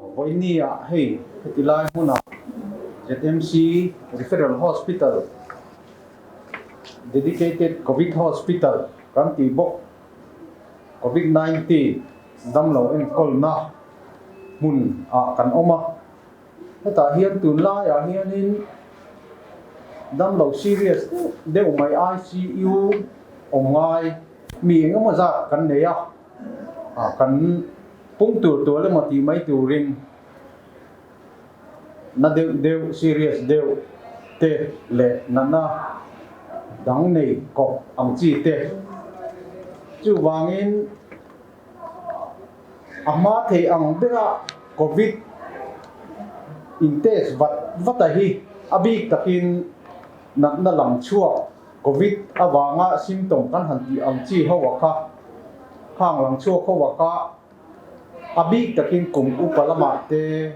Vawinia hei heti lai hmunah ZMC Referral Hospital, Dedicated Covid Hospital kan tih bawk, Covid 19 damlo enkawlna hmun ah kan awm a. Hetah hian tunlaiah hianin damlo serious deuh deuh mai ICU awm ngai mi engemaw zat kan nei a, kan pung tur tual emaw tih mai turin na deuh deuh serious deuh te leh natna dang nei kawp ang chi te chuvangin A hma thei ang bera Covid in test vat vat a hi a bik takin natna lang chhuak Covid avanga symptom kan han tih ang chi ho a kha, khang lang chhuak ho a kha a bik takin kum upa lamah te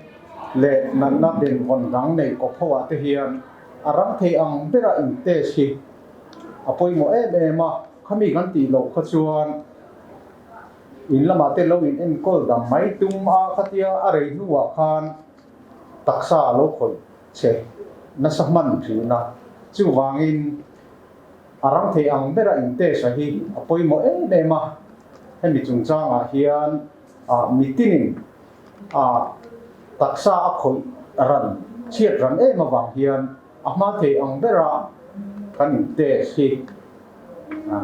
leh natna benvawn dang nei kawp ho ah te hian a rang thei ang bera in test hi a pawimawh em em a, khami kan tih loh kha chuan In lamah te lo in enkawl dam mai tum a khatia a rei hnuah khan taksa a lo khawih che nasa hman thin a, chuvangin a ram thei ang bera in test a hi a pawimawh em em a, hemi chungchangah hian ah mitinin ah taksa a khawih ran chhiat ran em avang hian a hma thei ang bera kan in test hi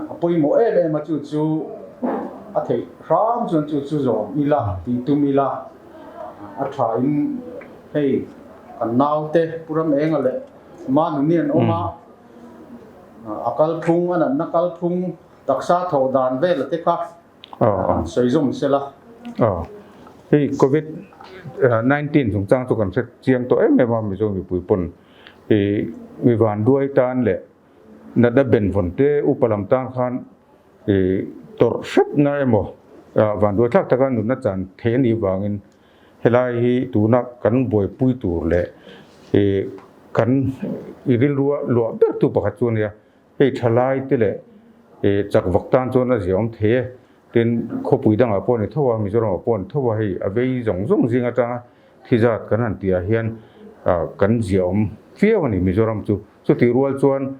A pawimawh em em a chu chu a theih hram chuan chu chu zawm ila tih tum ila a tha in hei kan naute Pu Ramenga leh Manuni an awm a, a kalphung a natna kalphung taksa thawh dan vel te kha an sawi zawm sela. Aw hei covid 19 chungchang chu kan hre chiang tawh em em a Mizo mipui pawn i mi vanduai tan leh Natna benvawn te upa lam tan khan i tawrh hrepna emaw vanduai thlak taka nunna chan thei a nih vangin helai hi tuna kan buaipui tur leh i kan i rilrua luah ber tu pakhat chu a nia. Hei thalai te leh i chak vak tan chuan a ziaawm thei e. Tin, khawpui dangah pawh a ni tho a, Mizoramah pawh a ni tho a, hei a vei zawng zawng zing atanga thi zat kan han tihah hian kan ziaawm viau a ni Mizoram chu. Chutih rual chuan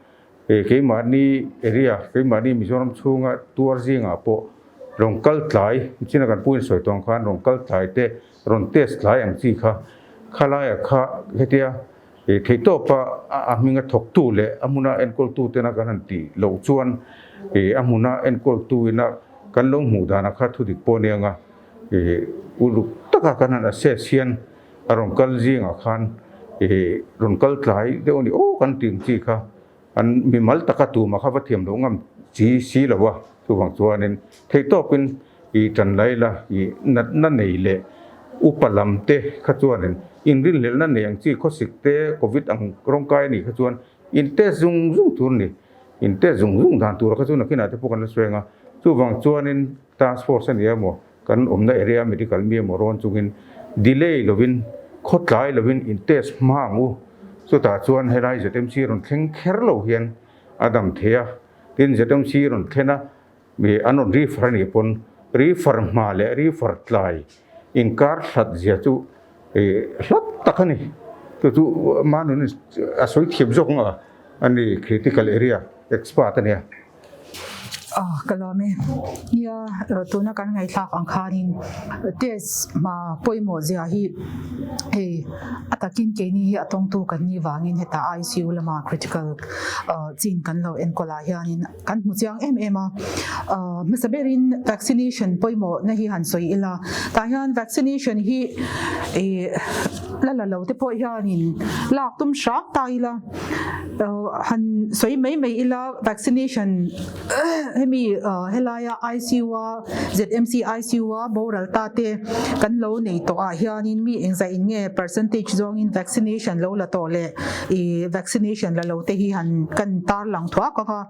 keimahni area, keimahni Mizoram chhunga tuar zingah pawh rawn kal tlai, china kan pu in sawi tawng khan rawn kal tlai te, rawn test tlai ang chi kha, khalaiah kha hetia theihtawpa a hminga thawktu leh a hmuna enkawltu tena kan han tih loh chuan a hmuna enkawltu ina kan lo hmuh danah kha thudik pawh a nia uluk taka kan han assess hian A rawn kal zingah khan ih rawn kal tlai deuh a ni aw kan tih ang chi kha an mimal taka tumah kha va thiam loh ngam chi si lo a, chuvang chuanin theihtawpin ih tan lai la ih natna nei leh upa lam te kha chuanin inrinhlelhna nei ang chi khawsik te covid ang rawngkai a nih kha chuan in test zung zung tur a ni, in test zung zung dan tur kha chu nakinah te pawh kan la sawi ang a, chuvang chuanin task force a ni emaw Kan awmna area medical mi emaw rawn chungin delay lovin khawtlai lovin in test hma ang u. Chutah chuan helai ZMC rawn thleng kher lo hian a dam thei a, tin ZMC rawn thlen a mi an rawn refer a nih pawn refer hma leh refer tlai inkar hlat zia chu hlat tak a ni. Chu chu Manunin a sawi thiam zawk ang a, ani critical area expert a nia. Ah ka lawm e. Nia tuna kan ngaihthlak ang khanin test hma pawimawh zia hi hei a takin keini hi a tawngtu kan nih vangin heta ICU lama critical chin kan lo enkawl ah hianin kan hmu chiang em em a. Hmasa berin vaccination pawimawh na hi han sawi ila tah hian vaccination hi ih la la lo te pawh hianin lak tum hram ta ila. Han sawi mai mai ila vaccination hemi helaia ICU a ZMC ICU a boral ta te kan lo nei tawh ah hianin mi engzah in nge percentage zawngin vaccination lo la tawh leh ih vaccination la lo te hi han kan tar lang thuak ang a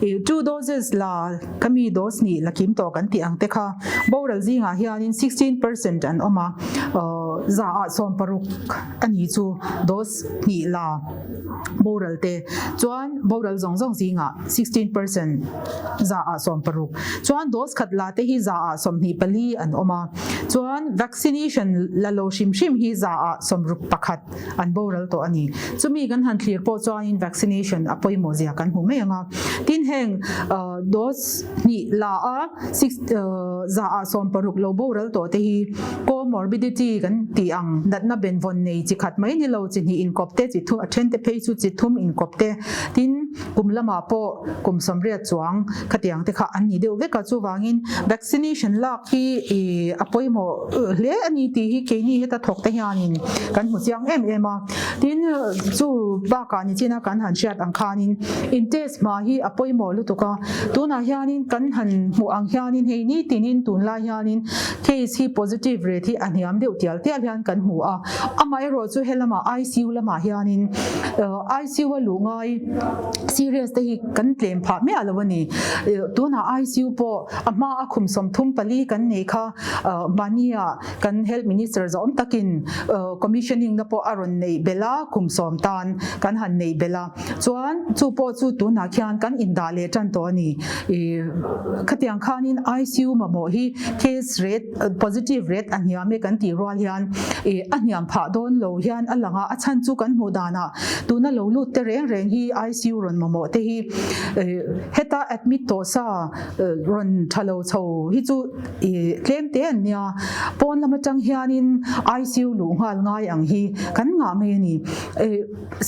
ih two doses la khami dose nih la kim tawh kan tih ang te kha boral zingah hianin 16% an awm a. 60% a ni chu dose hnih la boral te chuan boral zawng zawng zingah 16% 60% chuan dose khat la te hi 24% an awm a, chuan vaccination la lo hrim hrim hi 61% an boral tawh a ni. Chumi kan han thlir pawh chuanin vaccination a pawimawh zia kan hmu mai ang a. Tin heng dose hnih la a 60% lo boral tawh te hi comorbidity kan tih ang natna benvawn nei chi khat mai ni lo chi hnih inkawp te chi thum a then te phei chu chi thum inkawp te tin kum lamah pawh kum 80 chuang khatiang te kha an ni deuh vek a chuvangin vaccination lak hi a pawimawh hle a ni tih hi keini heta thawk te hianin kan hmu chiang em em a tin chu bakah nichina kan han hriat ang khanin in test hma hi a pawimawh lutuk a tunah hianin kan han hmuh ang hianin hei nitinin tunlai hianin case hi positive rate hi a hniam deuh tial tial hian kan hmu a amaherawh chu helamah I_C_U lamah hianin I_C_U a luh ngai serious te hi kan tlem phah miah lo a ni tunah I_C_U pawh a hma a khum 34 kan nei kha mahnia kan health minister zawm takin commissioning na pawh a rawn neih belh a khum sawm tan kan han neih belh a chuan chu pawh chu tunah khian kan indah leh tan tawh a ni khatiang khanin I_C_U mamawh hi case rate positive rate a hniam e kan tih rual hian a hniam phah dawn lo hian a lang a a chhan chu kan hmuh danah tuna lo lut te reng reng hi I_C_U rawn mamawh te hi heta admit tawh sa rawn tha lo chho hi chu tlem te an nia pawn lam atang hianin I_C_U luh nghal ngai ang hi kan ngah mai a ni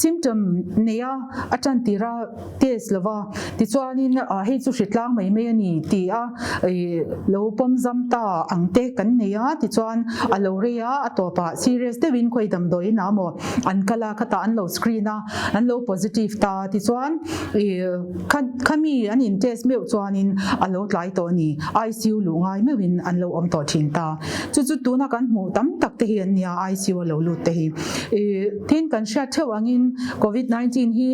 symptom neia a tan tira test lova tichuanin hei chu hritlang mai mai a ni ti a lo pawm zam ta ang te kan nei a tichuan a lo rei a a tawpah serious deuhin khawi damdawiin ah maw an kal a khatah an lo screen a an lo positive ta tichuan Khami an in test meuh chuanin a lo tlai tawh a ni. ICU luh ngai meuhin an lo awm tawh thin ta. Chu chu tuna kan hmuh tam tak te hi an nia ICU a lo lut te hi. Tin kan hriat theuh angin Covid 19 hi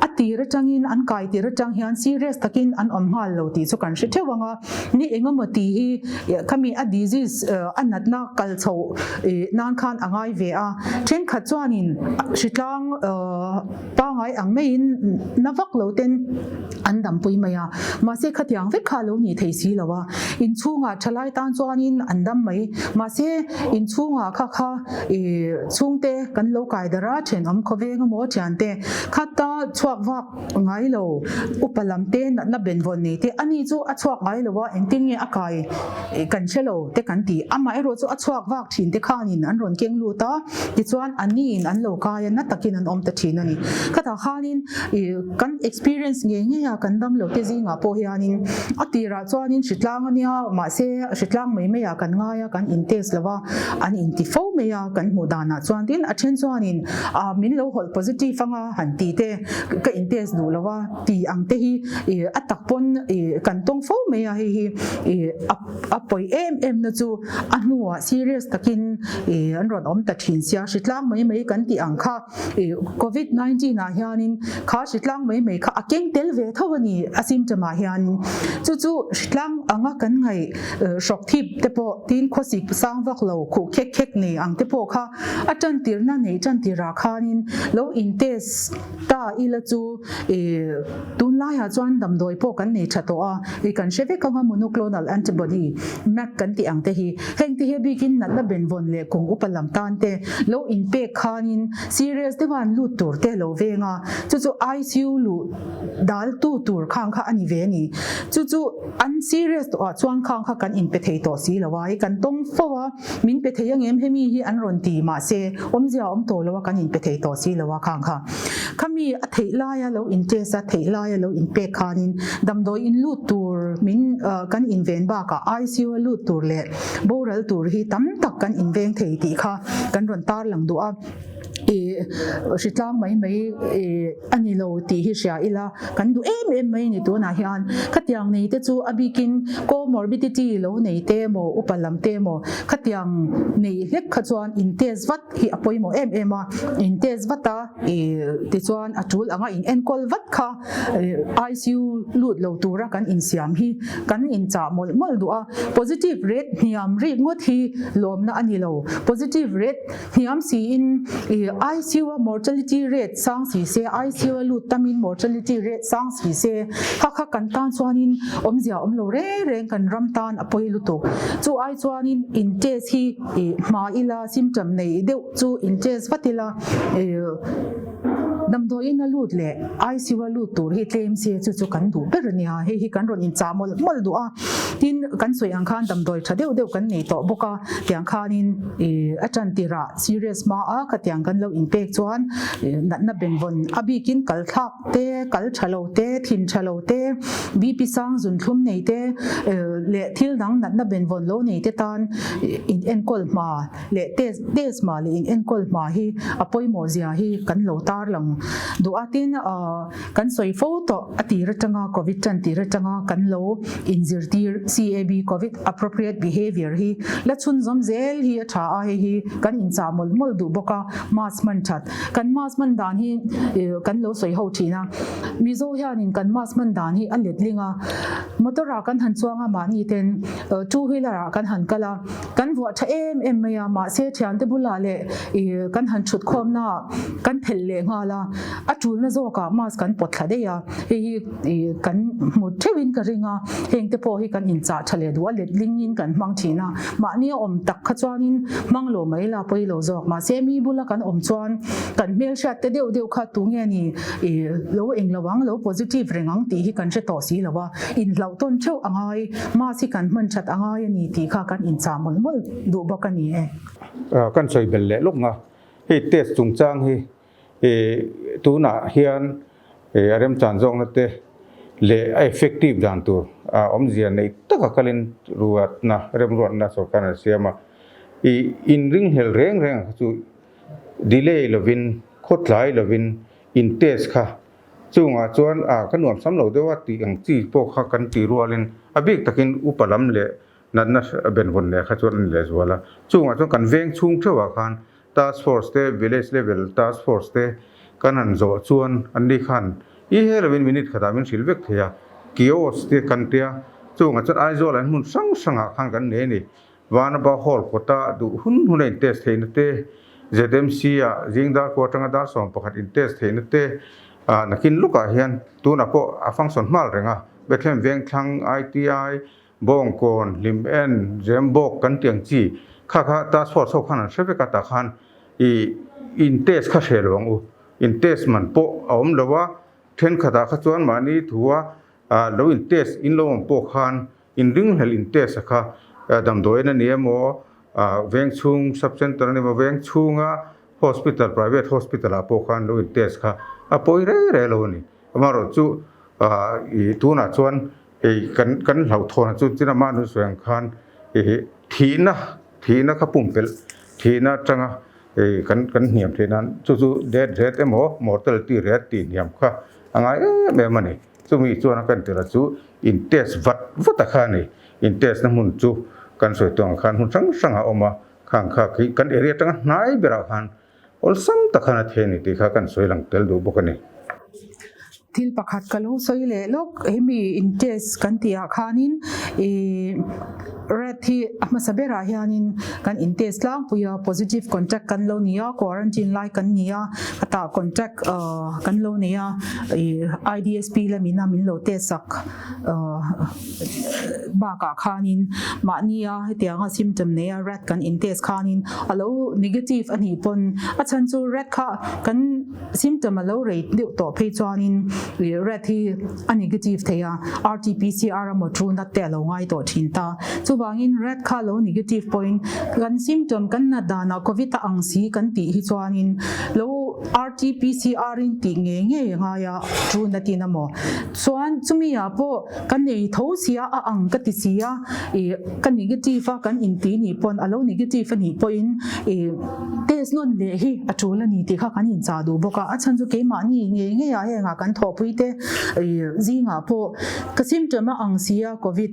a tir atangin an kai tir atang hian serious takin an awm nghal lo tih chu kan hre theuh ang a. Ni engemaw tih hi khami a disease a natna kal chho nan khan a ngai ve a. Thenkhat chuanin hritlang Pangai ang maiin na vak lo ten an dampui mai a, mahse khatiang vek kha a lo nih thei si lo a, inchhungah thalai tan chuanin an dam mai, mahse inchhungah kha kha ih chhungte kan lo kai darh a, thenawm khawveng emaw thiante khata chhuak vak ngai lo, upa lam te natna benvawn nei te ani chu a chhuak ngai lo a, engtin nge a kai kan hre lo te kan ti, amaherawh chu a chhuak vak thin te khanin an rawn keng lut a. Tichuan a niin an lo kai a, na takin an awm ta thin a ni. Khatah khanin ih kan experience ngei ngei a kan dam lo te zingah pawh hianin a tirah chuanin hritlang a nia mahse hritlang mai mai ah kan ngai a, kan in test lo a, an in ti fo mai a kan hmuh danah chuan tin a then chuanin ah min lo hawlh positive anga han ti te ka in test duh lo a ti ang te hi ih a tak pawn ih kan tawng fo mai a hei hi ih a A pawi em em na chu a hnuah serious takin an rawn awm ta thin sia, hritlang mai mai kan tih ang kha covid 19 ah hianin kha hritlang mai mai kha a keng tel ve tho a ni a symptom ah hianin chu chu hritlang anga kan ngaih hrawk thip te pawh tin khawsik sang vak lo khuh khek khek nei ang te pawh kha a tan tirna nei tan tirah khanin lo in test ta ila chu Tunlaiah chuan damdawi pawh kan nei tha tawh a, i kan hre vek anga monoclonal antibody, mab kan tih ang te hi. Heng te hi a bikin natna benvawn leh kawng upa lam tan te lo inpek khanin serious deuha an lut tur te lo veng a, chu chu ICU luh dal tu tur khang kha a ni ve a ni. Chu chu an serious tawhah chuan khang kha kan inpe thei tawh si lo a, i kan tawng fo a, min pe thei angem hemi hi an rawn ti mahse awmzia a awm tawh lo a kan inpe thei tawh si lo a khang kha. Khami a theih laia lo in test a, theih laia lo in pek khanin damdawi in lut tur min kan inven bakah ICU a lut tur leh boral tur hi tam tak kan inveng thei tih kha kan rawn tarlang duh a. I hritlang mai mai a ni lo tih hi hria ila kan duh em em mai a ni tunah hian khatiang nei te chu a bikin comorbidity lo nei te emaw upa lam te emaw khatiang nei hlek kha chuan in test vat hi a pawimawh em em a in test vat a tichuan a tul anga in enkawl vat kha ICU lut lo tura kan insiam hi kan inchah mawlh mawlh duh a positive rate hniam rik ngawt hi lawmna a ni lo positive rate Hniam siin ICU a mortality rate sang si se, ICU a lut tamin mortality rate sang si se, kha kha kan tan chuanin awmzia awm lo reng reng kan ram tan a pawi lutuk. Chu ai chuanin in test hi hma ila symptom nei deuh chu in test vat ila damdawiin a lut leh ICU a lut tur hi tlem se chu chu kan duh ber a nia, hei hi kan rawn inchah mawlh mawlh duh a. Tin, kan sawi ang khan damdawi tha deuh deuh kan nei tawh bawk a, tiang khanin a tan tirah serious hma a khatiang kan lo inpek chuan natna benvawn a bikin kal thlak te, kal tha lo te, thin tha lo te, BP sang zunthlum nei te leh thil dang natna benvawn lo nei te tan in enkawl hma leh test test hma leh in enkawl hma hi a pawimawh zia hi kan lo tarlang duh a. Tin, Kan sawi fo tawh a tir atanga Covid tan tir atanga kan lo inzirtir CAB Covid Appropriate Behaviour hi la chhunzawm zel hi a tha a, hei hi kan inchah mawlh mawlh duh bawk a, mask hman that kan mask hman dan hi kan lo sawi ho thin a, Mizo hianin kan mask hman dan hi a letling a, motor ah kan han chuang a mahni ten two wheeler ah kan han kal a, kan vuah tha em em mai a, mahse thiante bulah leh kan han thut khawmna ah kan phelh leh nghal a. A tulna zawkah mask kan pawt thla daih a, hei hi kan hmu theuhin ka ring a, heng te pawh hi kan inchah tha leh duh a, letlingin kan hmang thin a, mahni a awm tak kha chuanin hmang lo mai la pawi lo zawk, mahse mi bula kan awm chuan kan hmelhriat te deuh deuh kha tunge ni lo eng lo ang, lo positive reng ang tih hi kan hre tawh si lo a, inhlauh tawn theuh a ngai, mask hi kan hman that a ngai a ni tih kha kan inchah mawlh mawlh duh bawk a ni e. Kan sawi belh leh lawk nga, hei test chungchang hi Tunah hian a remchan zawkna te leh a effective dan tur a awmzia nei taka kalin ruatna, remruatna sorkar an siam a. I inringhlel reng reng kha chu delay lovin, khawtlai lovin in test kha chungah chuan a ka nuam sam lo deuh a tih ang chi pawh kha kan ti rualin a bik takin upa lam leh natna benvawn leh kha chuan a ni lehzual a. Chungah chuan kan veng chhung theuhah khan Task Force te, Village Level Task Force te kan han zawh chuan anni khan i he lovin minute khatah min hrilh vek thei a, kiosk te kan tia, chungah chuan Aizawl an hmun hrang hrangah khan kan nei a ni. Vanapa Hall kawta duh hun huna in test theihna te, ZMC ah zing dar kua atanga dar 11 in test theihna te, nakin lukah hian tunah pawh a function hmal reng a, Bethlehem Vengthlang, ITI, Bawngkawn, hlim en, zem bawk kan tih ang chi kha kha task force ho khan an hre vek a tah khan i in test kha hre lo ang u. In test man pawh a awm lo a, thenkhatah kha chuan mahni thua lo in test in lo awm pawh khan in ringhlel in test a kha damdawiin a ni emaw veng chhung sub center a ni emaw veng chhunga hospital private hospital ah pawh khan lo in test kha a pawi rei rei lo a ni. Amaherawhchu i tunah chuan Hei kan kan hlauhthawn a chu chin amah nu sawi ang khan ih thihna thihna kha pumpelh thihna atanga ih kan kan hniam theih nan chu chu death rate emaw mortality rate tih hniam kha a ngai em em a ni. Chumi chuan a kan tirh a chu in test vat vat a kha a ni. In test na hmun chu kan sawi tawh ang khan hmun hrang hrang a awm a, khang kha khi kan area atanga hnai berah khan Awlsam tak khan a thei a ni tih kha kan sawi lang tel duh bawk a ni. Thil pakhat ka lo sawi leh lawk, hemi in test kan tih ah khanin ih rat hi a hmasa berah hianin kan in test tlangpui a, positive contact kan lo ni a, quarantine lai kan ni a, khatah contact ah kan lo nei a, ih IDSP lamin a min lo test sak ah bakah khanin mahnia hetianga symptom neia rat kan in test khanin a lo negative a nih pawn a chhan chu rat kha kan symptom a lo rei deuh tawh phei chuanin ih rat hi a negative thei a RTPCR emaw chu nat te a lo ngai tawh thin ta chuvangin rat kha lo negative pawhin kan symptom kan nat danah covid a ang si kan tih hi chuanin lo. RT-PCR in tih ngei ngei a ngai a, chu natin a maw? Chuan chumi ah pawh ka nei tho sia a ang ka ti si a, ih ka negative a kan inti nih pawn a lo negative a nih pawhin ih test nawn leh hi a tul a ni tih kha kan inchah duh bawk a, a chhan chu keimahni ngei ngei ah heng ah kan thawhpui te ih zingah pawh ka symptom a ang si a covid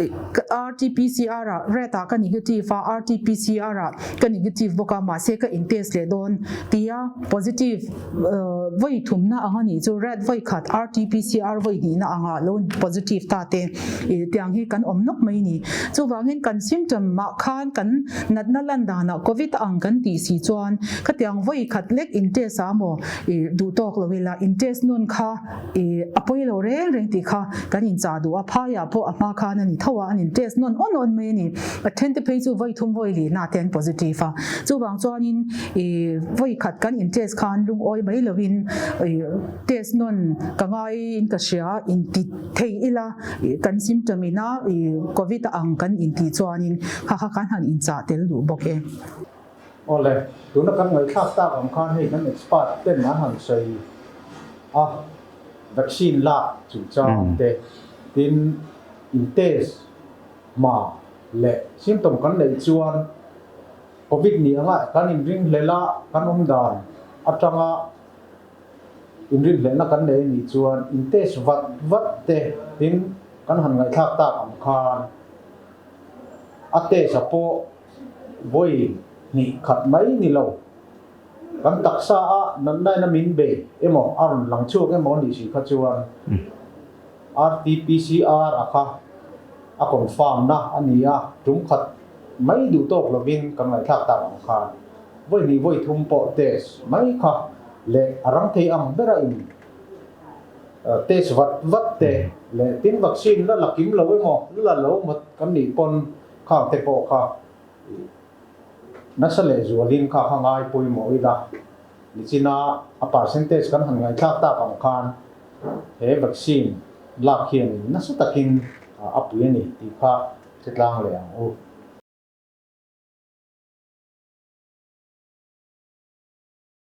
ih RT-PCR ah rat ah ka negative a, RT-PCR ah ka negative bawk a mahse ka in test leh dawn tia positive vawi thumna ang a nih chu rat vawi khat RT-PCR vawi hnihna anga lo positive ta te ih tiang hi kan awm nawk mai a ni. Chuvangin kan symptom ah khan kan natna lan danah covid ang kan tih si chuan khatiang vawi khat lek in test ah maw ih duh tawk lo ila in test nawn kha Ih, a pawi lo reng reng tih kha kan inchah duh a, phaiah pawh a hma khan a ni tho a, an in test nawn awn awn mai a ni. A then te phei chu vawi thum vawi lihna te an positive a, chuvang chuanin ih vawi khat kan in test khan lungawi mai lovin ih test nawn ka ngaiin ka hria inti thei ila ih kan symptom ina ih covid a ang kan intih chuanin kha kha kan han inchah tel duh bawk e. Awle, tuna kan ngaihthlak tak ang khan hei kan expert ten an han sawi a, vaccine lak chungchang te, tin in test hma leh symptom kan neih chuan covid ni anga kan inringhlel a, kan awm dan atanga inrinhlelhna kan nei anih chuan in test vat vat te tin kan han ngaihthlak tak ang khan a test a pawh Vawi hnih khat mai ni lo. Kan taksa a natnaina min bei emaw a rawn lang chhuak emaw anih si kha chuan RT-PCR a kha a confirm na a ni a, tum khat mai duh tawk lovin kan ngaihthlak tak ang khan vawi hnih vawi thum pawh test mai kha leh a rang thei ang bera in test vat vat te leh tin vaccine la la kim lo emaw la lo emaw kan nih pawn Khang te pawh kha nasa leh zualin kha kha ngai pawimawh ila, nichina a percentage kan han ngaihthlak tak ang khan he vaccine lak hianin nasa takin a pui a ni tih kha hre tlang leh ang u.